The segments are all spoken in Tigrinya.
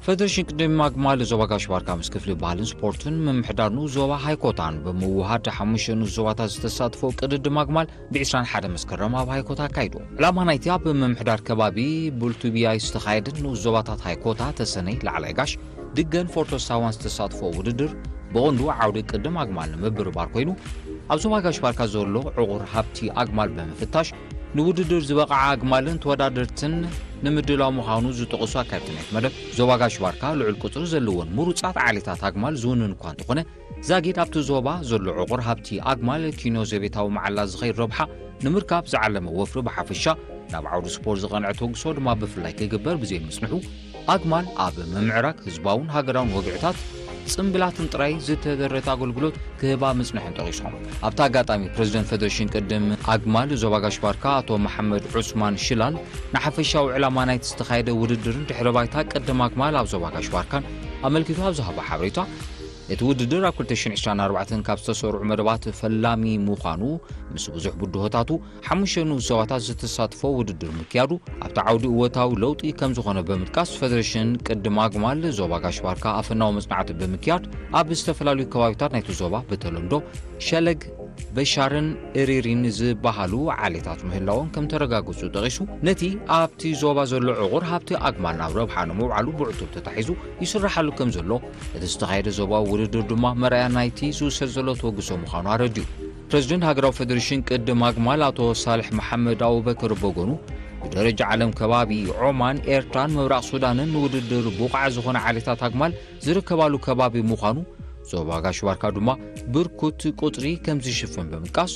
ፌደሬሽን ቅድድም ኣግማል ዞባ ጋሽ ባርካ ምስ ክፍሊ ባህልን ስፖርትን ምምሕዳር ንኡስ ዞባ ሃይኮታን ብምውሃድ ሓሙሽተ ንኡስ ዞባታት ዝተሳትፎ ቅድድም ኣግማል ብ ዕስራን ሓደን መስከረም ኣብ ሃይኮታ ኣካይዱ። ዕላማ ናይቲ ኣብ ምምሕዳር ከባቢ ቡልቱቢያይ ዝተኻየደ ንኡስ ዞባታት ሃይኮታ፣ ተሰነይ፣ ላዕላይ ጋሽ፣ ድገን ፎርቶ ሳዋን ዝተሳትፎ ውድድር ብቐንዱ ዓውዲ ቅድም ኣግማል ንምብርባር ኮይኑ፣ ኣብ ዞባ ጋሽ ባርካ ዘሎ ዕቑር ሃብቲ ኣግማል ብምፍታሽ ንውድድር ዝበቕዓ ኣግማልን ተወዳደርትን ንምድላው ምዃኑ ዝጠቐሱ ኣካየድቲ ናይቲ መደብ፣ ዞባ ጋሽ ባርካ ልዑል ቁጽሪ ዘለዎን ምሩጻት ዓሌታት ኣግማል ዝውንን እኳ እንተኾነ፣ ዛጊድ ኣብቲ ዞባ ዘሎ ዕቑር ሃብቲ ኣግማል ኪኖ ዘቤታዊ መዓላ ዝኸይድ ረብሓ ንምርካብ ዝዓለመ ወፍሪ ብሓፈሻ፣ ናብ ዓውዲ ስፖርት ዝቐንዐ ተወግሶ ድማ ብፍላይ ክግበር ብዘይምጽንሑ፣ ኣግማል ኣብ ምምዕራግ ህዝባውን ሃገራውን ወግዕታት ጽምብላትን ጥራይ ዝተደረተ ኣገልግሎት ክህባ ምጽንሐን ጠቒሶም። ኣብቲ ኣጋጣሚ ፕረዚደንት ፌደሬሽን ቅድም ኣግማል ዞባ ጋሽ ባርካ ኣቶ መሓመድ ዑስማን ሽላል ንሓፈሻዊ ዕላማ ናይቲ ዝተኻየደ ውድድርን ድሕረ ባይታ ቅድም ኣግማል ኣብ ዞባ ጋሽ ባርካን ኣመልኪቱ ኣብ ዝሃቦ ሓበሬታ፣ እቲ ውድድር ኣብ ክልተ ሽሕን ዕስራን ኣርባዕተን ካብ ዝተሰርዑ መደባት ፈላሚ ምዃኑ፣ ምስ ብዙሕ ብድሆታቱ ሓሙሽተ ንኡስ ዞባታት ዝተሳትፎ ውድድር ምክያዱ ኣብቲ ዓውዲ እወታዊ ለውጢ ከም ዝኾነ ብምጥቃስ፣ ፌደሬሽን ቅድም ኣግማል ዞባ ጋሽ ባርካ ኣፈናዊ መጽናዕቲ ብምክያድ ኣብ ዝተፈላለዩ ከባቢታት ናይቲ ዞባ፣ ብተለምዶ ሸለግ፣ በሻርን እሪሪን ዝበሃሉ ዓሌታት ምህላዎም ከም ተረጋግጹ ጠቒሱ፣ ነቲ ኣብቲ ዞባ ዘሎ ዕቑር ሃብቲ ኣግማል ናብ ረብሓ ንምውዓሉ ብዕቱብ ተታሒዙ ይስራሓሉ ከም ዘሎ፣ እቲ ዝተኻየደ ዞባዊ ውድድር ድማ መርኣያ ናይቲ ዝውሰድ ዘሎ ተወግሶ ምዃኑ ኣረዲኡ። ፕረዚደንት ሃገራዊ ፌደሬሽን ቅድም ኣግማል ኣቶ ሳልሕ መሓመድ ኣቡበክር በጎኑ፣ ብደረጃ ዓለም ከባቢ ዖማን፣ ኤርትራን ምብራቕ ሱዳንን ንውድድር ብቑዓት ዝኾነ ዓሌታት ኣግማል ዝርከባሉ ከባቢ ምዃኑ፣ ዞባ ጋሽ ባርካ ድማ ብርኩት ቁጽሪ ከም ዝሽፍን ብምጥቃስ፣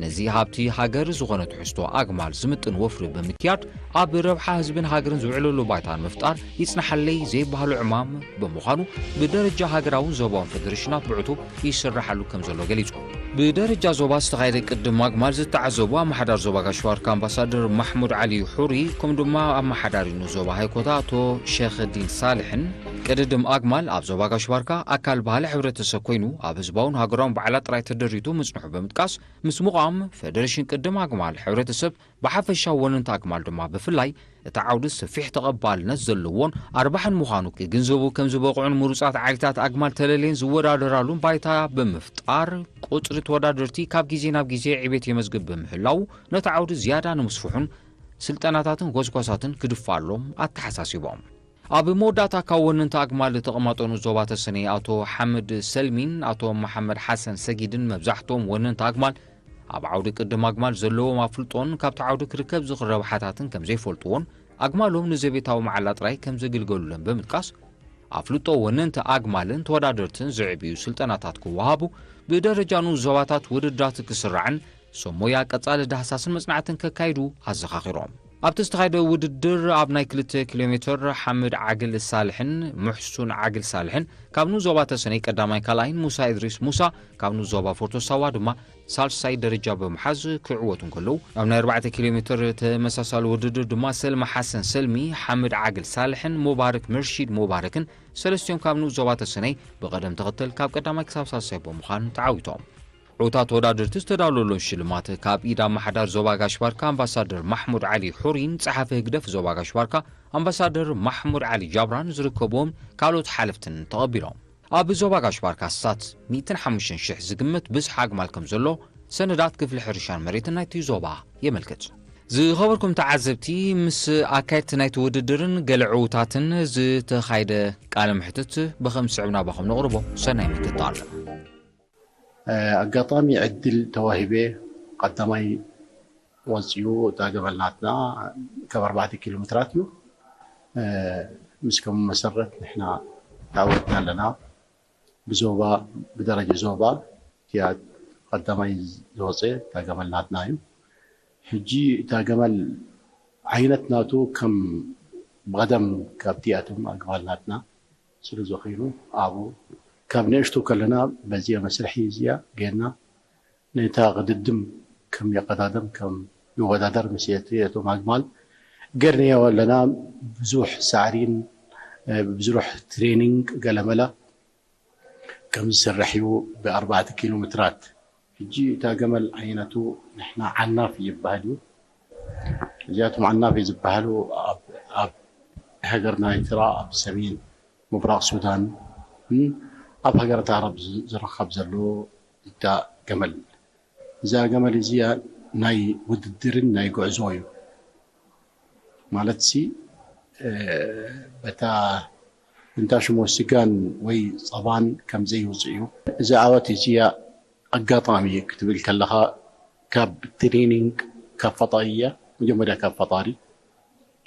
ነዚ ሃብቲ ሃገር ዝኾነ ትሕዝቶ ኣግማል ዝምጥን ወፍሪ ብምክያድ፣ ኣብ ረብሓ ህዝብን ሃገርን ዝውዕለሉ ባይታ ንምፍጣር ይጽናሓለይ ዘይበሃሎ ዕማም ብምዃኑ፣ ብደረጃ ሃገራውን ዞባውን ፌደሬሽናት ብዕቱብ ይስራሓሉ ከም ዘሎ ገሊጹ። ብደረጃ ዞባ ዝተኻየደ ቅድም ኣግማል ዝተዓዘቡ ኣመሓዳሪ ዞባ ጋሽ ባርካ ኣምባሳደር ማሕሙድ ዓሊ ሑሪ፣ ከምኡ ድማ ኣመሓዳሪ ንኡስ ዞባ ሃይኮታ ኣቶ ሸኽዲን ሳልሕን፣ ቅድድም ኣግማል ኣብ ዞባ ጋሽ ባርካ ኣካል ባህሊ ሕብረተሰብ ኮይኑ፣ ኣብ ህዝባውን ሃገራውን በዓላት ጥራይ ተደሪቱ ምጽንሑ ብምጥቃስ፣ ምስ ምቋም ፌደሬሽን ቅድም ኣግማል፣ ሕብረተሰብ ብሓፈሻ፣ ወነንቲ ኣግማል ድማ ብፍላይ፣ እቲ ዓውዲ ሰፊሕ ተቐባልነት ዘለዎን ኣርባሕን ምዃኑ ክግንዘቡ ከም ዝበቕዑን ምሩጻት ዓሌታት ኣግማል ተለልየን ዝወዳደራሉን ባይታ ብምፍጣር፣ ቁጽሪ ተወዳደርቲ ካብ ግዜ ናብ ግዜ ዕቤት የመዝግብ ብምህላዉ፣ ነቲ ዓውዲ ዝያዳ ንምስፍሑን ስልጠናታትን ጎስጓሳትን ክድፋሎም ኣተሓሳሲቦም። ኣብ መወዳእታ ካብ ወነንቲ ኣግማል ተቐማጦ ንኡስ ዞባ ተሰነይ ኣቶ ሓምድ ሰልሚን ኣቶ መሓመድ ሓሰን ሰጊድን፣ መብዛሕትኦም ወነንቲ ኣግማል ኣብ ዓውዲ ቅድም ኣግማል ዘለዎም ኣፍልጦን ካብቲ ዓውዲ ክርከብ ዝኽእል ረብሓታትን ከም ዘይፈልጥዎን፣ ኣግማሎም ንዘቤታዊ መዓላ ጥራይ ከም ዘግልገሉለን ብምጥቃስ፣ ኣፍልጦ ወነንቲ ኣግማልን ተወዳደርትን ዘዕብዩ ስልጠናታት ክወሃቡ፣ ብደረጃ ንኡስ ዞባታት ውድድራት ክስራዕን፣ ሰብ ሞያ ቀጻሊ ዳህሳስን መጽናዕትን ከካይዱ ኣዘኻኺሮም። ኣብቲ ዝተኻየደ ውድድር ኣብ ናይ ክልተ ኪሎ ሜትር ሓምድ ዓግል ሳልሕን ሙሕሱን ዓግል ሳልሕን ካብ ንኡስ ዞባ ተሰነይ ቀዳማይ ካልኣይን ሙሳ ኢድሪስ ሙሳ ካብ ንኡስ ዞባ ፎርቶ ሳዋ ድማ ሳልሳይ ደረጃ ብምሓዝ ክዕወቱ እንከለዉ፣ ኣብ ናይ ኣርባዕተ ኪሎ ሜትር ተመሳሳሊ ውድድር ድማ ሰልማ ሓሰን ሰልሚ፣ ሓምድ ዓግል ሳልሕን ሙባረክ ምርሺድ ሙባረክን ሰለስቲኦም ካብ ንኡስ ዞባ ተሰነይ ብቐደም ተኸተል ካብ ቀዳማይ ክሳብ ሳልሳይ ብምዃን ተዓዊቶም። ዕዉታት ተወዳደርቲ ዝተዳለወሎም ሽልማት ካብ ኢድ ኣመሓዳሪ ዞባ ጋሽ ባርካ ኣምባሳደር ማሕሙድ ዓሊ ሑሪን ጸሓፊ ህግደፍ ዞባ ጋሽ ባርካ ኣምባሳደር ማሕሙድ ዓሊ ጃብራን ዝርከብዎም ካልኦት ሓለፍትን ተቐቢሎም። ኣብ ዞባ ጋሽ ባርካ ኣስታት ሚእትን ሓሙሽተን ሽሕ ዝግመት ብዝሒ ኣግማል ከም ዘሎ ሰነዳት ክፍሊ ሕርሻን መሬትን ናይቲ ዞባ የመልክት። ዝኸበርኩም ተዓዘብቲ፣ ምስ ኣካየድቲ ናይቲ ውድድርን ገለ ዕዉታትን ዝተኻየደ ቃለ መሕትት ብኸም ዝስዕብ ናባኹም ነቕርቦ። ሰናይ ምክትታል። ኣጋጣሚ ዕድል ተዋሂበ ቀዳማይ ወፂኡ እታ ገመል ናትና ካብ ኣርባዕተ ኪሎ ሜትራት እዩ። ምስ ከም መሰረት ንሕና ተዓወትና ኣለና። ብዞባ፣ ብደረጃ ዞባ እቲኣ ቀዳማይ ዝወፀ እታ ገመል ናትና እዩ። ሕጂ እታ ገመል ዓይነት ናቱ ከም ብቐደም ካብቲ ኣቶም ኣግማል ናትና ስለ ዝኾይኑ ኣብኡ ካብ ንእሽቶ ከለና በዚኣ መስርሒ እዚኣ ጌርና ነታ ቅድድም ከም ይቐዳደም ከም ይወዳደር ምስ እቲ እቶም ኣግማል ገርንዮ ኣለና። ብዙሕ ሳዕሪን ብዙሕ ትሬኒንግ ገለመለ ከም ዝስራሕ እዩ። ብኣርባዕተ ኪሎ ሜትራት ሕጂ እታ ገመል ዓይነቱ ንሕና ዓናፍ ይበሃል እዩ። እዚኣቶም ዓናፍ ዝበሃሉ ኣብ ኣብ ሃገርና ኤርትራ ኣብ ሰሜን ምብራቕ ሱዳን፣ ኣብ ሃገራት ዓረብ ዝረከብ ዘሎ እታ ገመል። እዛ ገመል እዚኣ ናይ ውድድርን ናይ ጉዕዞ እዩ። ማለት ሲ በታ እንታ ሽሞ ስጋን ወይ ጸባን ከም ዘይውፅእ እዩ። እዚ ዓወት እዚኣ ኣጋጣሚ ክትብል ከለኻ ካብ ትሬኒንግ ካብ ፈጣሪ እያ። መጀመርያ ካብ ፈጣሪ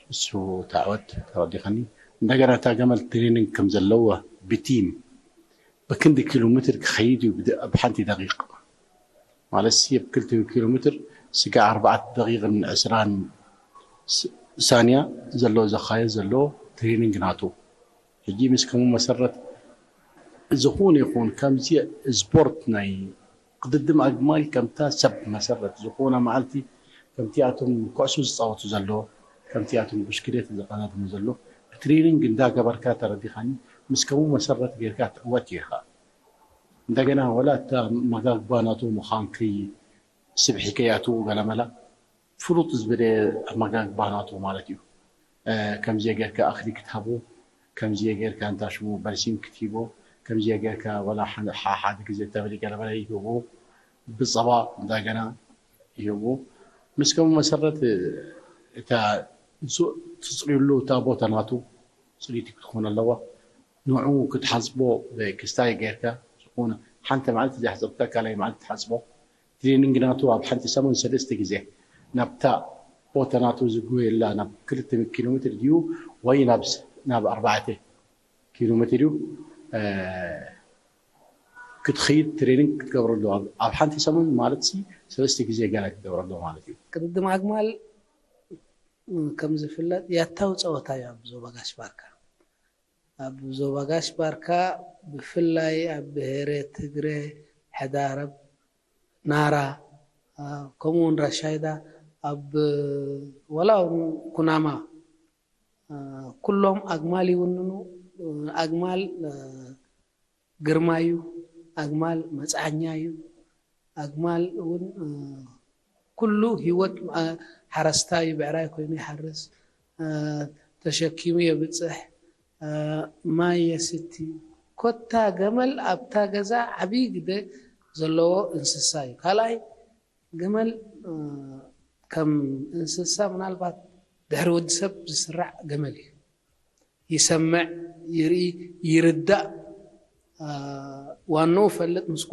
እሱ ታዕወት ተረዲኸኒ። እንደገና እታ ገመል ትሬኒንግ ከም ዘለዋ ብቲም ብክንዲ ኪሎ ሜትር ክኸይድ እዩ ብሓንቲ ደቂቕ። ማለት ሲ ብ ክልተ ኪሎ ሜትር ስጋ ኣርባዕተ ደቂቕን ዕስራን ሳንያ ዘሎ ዘኻየ ዘሎ ትሬኒንግ ናቱ። ሕጂ ምስ ከምኡ መሰረት ዝኾነ ይኹን ከምዚ ስፖርት ናይ ቅድድም ኣግማል ከምታ ሰብ መሰረት ዝኾነ መዓልቲ ከምቲኣቶም ኩዕሱ ዝፃወቱ ዘሎ ከምቲኣቶም ብሽክሌት ዝቐዳድሙ ዘሎ ብትሬኒንግ እንዳገበርካ ተረዲኻኒ ምስ ከምኡ መሰረት ጌርካ ትዕወት ኢኻ። እንደገና ወላ እታ መጋግባ ናቱ ምዃንኪ ስብሒ ከይኣትዉ ገለመላ ፍሉጥ ዝበለ ኣመጋግባ ናቱ ማለት እዩ። ከምዚ ጌርካ ኣኽሊ ክትሃቦ፣ ከምዚ ጌርካ እንታ ሽሙ በርሲን ክትሂቦ፣ ከምዚ ጌርካ ወላ ሓደ ግዜ ተበሊ ገለመለ ይህቡ፣ ብጸባ እንደገና ይህቡ። ምስ ከምኡ መሰረት እታ ትጽርየሉ እታ ቦታ ናቱ ጽሪቲ ክትኾን ኣለዋ። ንዑ ክትሓጽቦ ክስታይ ጌርካ ዝኾነ ሓንቲ መዓልቲ ዘይሓጸብካ ካልኣይ መዓልቲ ትሓጽቦ። ትሬኒንግ ናቱ ኣብ ሓንቲ ሰሙን ሰለስተ ግዜ ናብታ ቦታ ናቱ ዝግበየላ ናብ ክልተ ኪሎ ሜትር ድዩ ወይ ናብ ኣርባዕተ ኪሎ ሜትር እዩ ክትኸይድ ትሬኒንግ ክትገብረሉ ኣብ ሓንቲ ሰሙን ማለት ሲ ሰለስተ ግዜ ገለ ክትገብረሉ ማለት እዩ። ቅድድም ኣግማል ከም ዝፍለጥ ያታዊ ፀወታ እዩ ኣብ ዞባ ጋሽ ባርካ። ኣብ ዞባ ጋሽ ባርካ ብፍላይ ኣብ ብሄረ ትግረ፣ ሕዳረብ፣ ናራ፣ ከምኡ እውን ራሻይዳ ኣብ ወላ እውን ኩናማ ኩሎም ኣግማል ይውንኑ። ኣግማል ግርማ እዩ። ኣግማል መፅዓኛ እዩ። ኣግማል እውን ኩሉ ህይወት ሓረስታይ ብዕራይ ኮይኑ ይሓርስ፣ ተሸኪሙ የብፅሕ፣ ማይ የስቲ። ኮታ ገመል ኣብታ ገዛ ዓብዪ ግደ ዘለዎ እንስሳ እዩ። ካልኣይ ገመል ከም እንስሳ ምናልባት ድሕሪ ወዲ ሰብ ዝስራዕ ገመል እዩ። ይሰምዕ፣ ይርኢ፣ ይርዳእ፣ ዋንኡ ፈልጥ፣ ምስ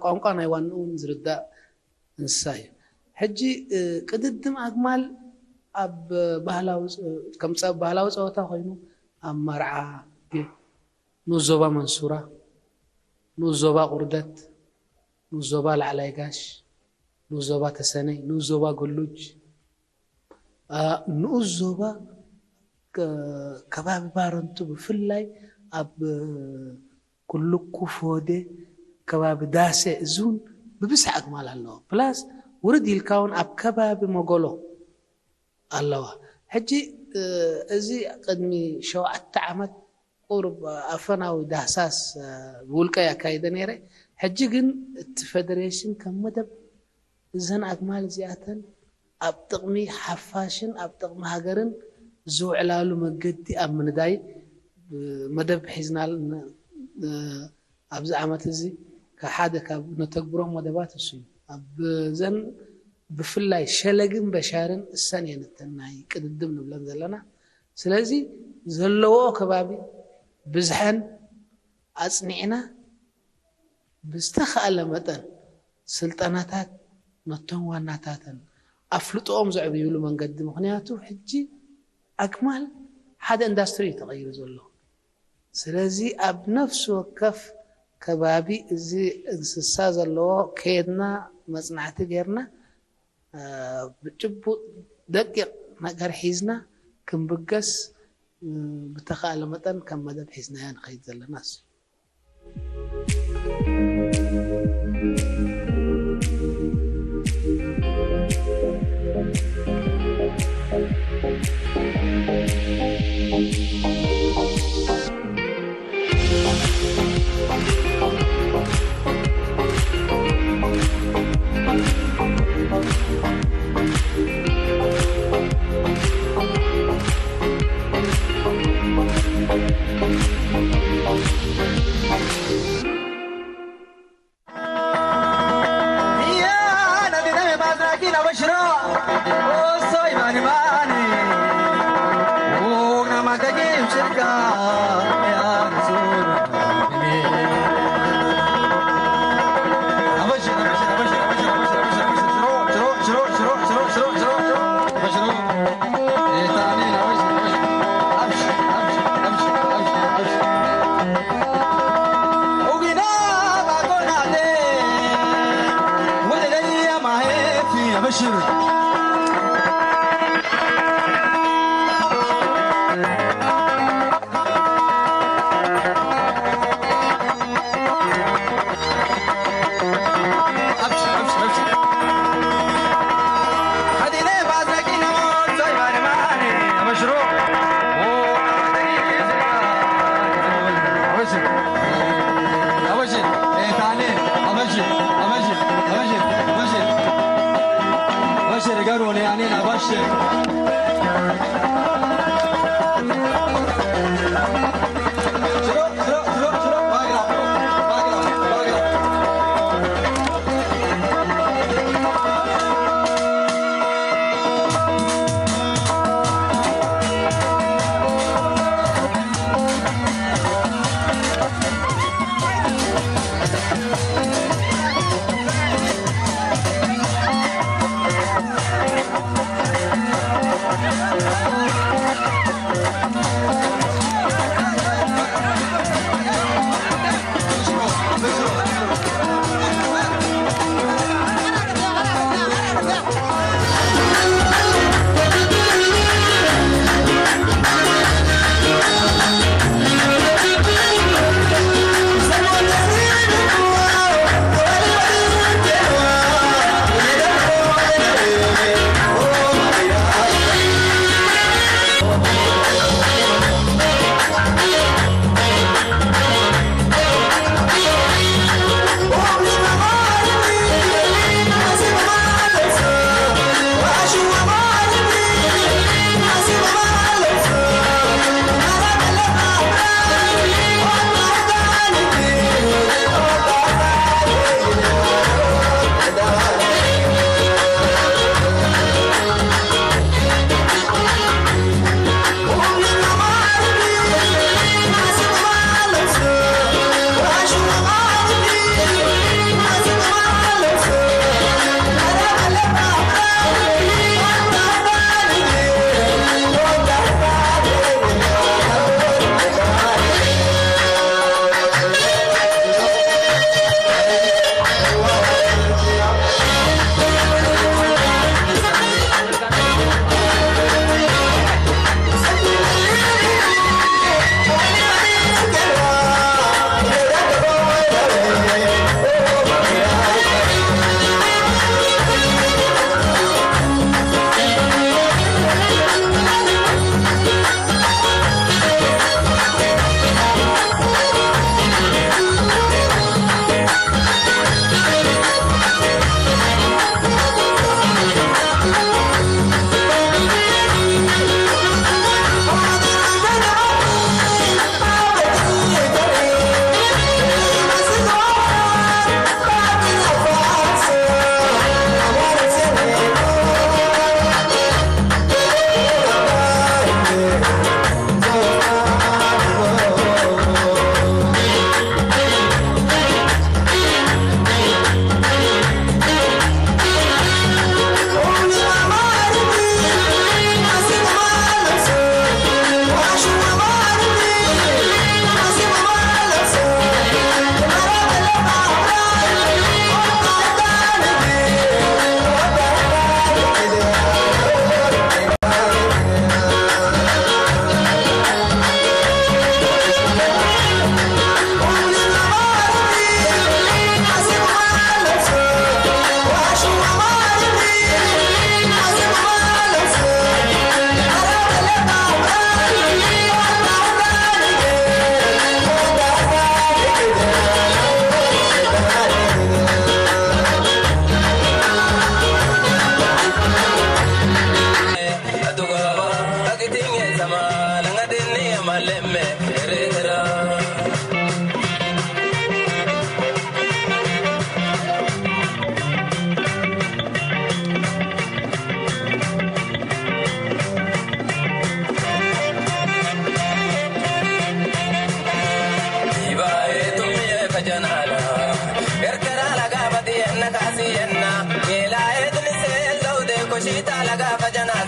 ቋንቋ ናይ ዋንኡ እውን ዝርዳእ እንስሳ እዩ። ሕጂ ቅድድም ኣግማል ኣብ ባህላዊ ከም ባህላዊ ፀወታ ኮይኑ ኣብ መርዓ፣ ንኡስ ዞባ መንሱራ፣ ንኡስ ዞባ ቁርደት፣ ንኡስ ዞባ ላዕላይ ጋሽ፣ ንኡስ ዞባ ተሰነይ፣ ንኡስ ዞባ ገሉጅ፣ ንኡስ ዞባ ከባቢ ባረንቱ ብፍላይ ኣብ ኩልኩ ፎደ ከባቢ ዳሰ እዚ እውን ብብዝሒ ኣግማል ኣለዎ። ፕላስ ውርድ ኢልካ እውን ኣብ ከባቢ መጎሎ ኣለዋ። ሕጂ እዚ ቅድሚ ሸውዓተ ዓመት ቁሩብ ኣፈናዊ ዳህሳስ ብውልቀይ ኣካይደ ነይረ። ሕጂ ግን እቲ ፌደሬሽን ከም መደብ እዘን ኣግማል እዚኣተን ኣብ ጥቕሚ ሓፋሽን ኣብ ጥቕሚ ሃገርን ዝውዕላሉ መገዲ ኣብ ምንዳይ መደብ ሒዝና ኣብዚ ዓመት እዚ ሓደ ካብ ነተግብሮም መደባት እሱ እዩ። ኣብዘን ብፍላይ ሸለግን በሻርን እሰን እየን እተን ናይ ቅድድም ንብለን ዘለና። ስለዚ ዘለዎኦ ከባቢ ብዝሐን ኣፅኒዕና ብዝተኻእለ መጠን ስልጠናታት ነቶም ዋናታተን ኣፍልጦኦም ዘዕብይሉ መንገዲ፣ ምኽንያቱ ሕጂ ኣግማል ሓደ ኢንዳስትሪ እዩ ተቐይሩ ዘሎ። ስለዚ ኣብ ነፍሲ ወከፍ ከባቢ እዚ እንስሳ ዘለዎ ከየድና መፅናዕቲ ጌርና ብጭቡጥ ደቂቕ ነገር ሒዝና ክንብገስ ብተኻእለ መጠን ከም መደብ ሒዝናዮ ንኸይድ ዘለና እሱ። أبشر. أبشر، أبشر، أبشر. هذه ليه بعد ذاك ينام، زي ما نماني. أبشروا. أبشر. أبشر. إيه، تعالي. أبشر. أبشر. أبشر. أبشر. أبشر. قالوا لي يعني أبشر.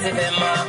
ዜማ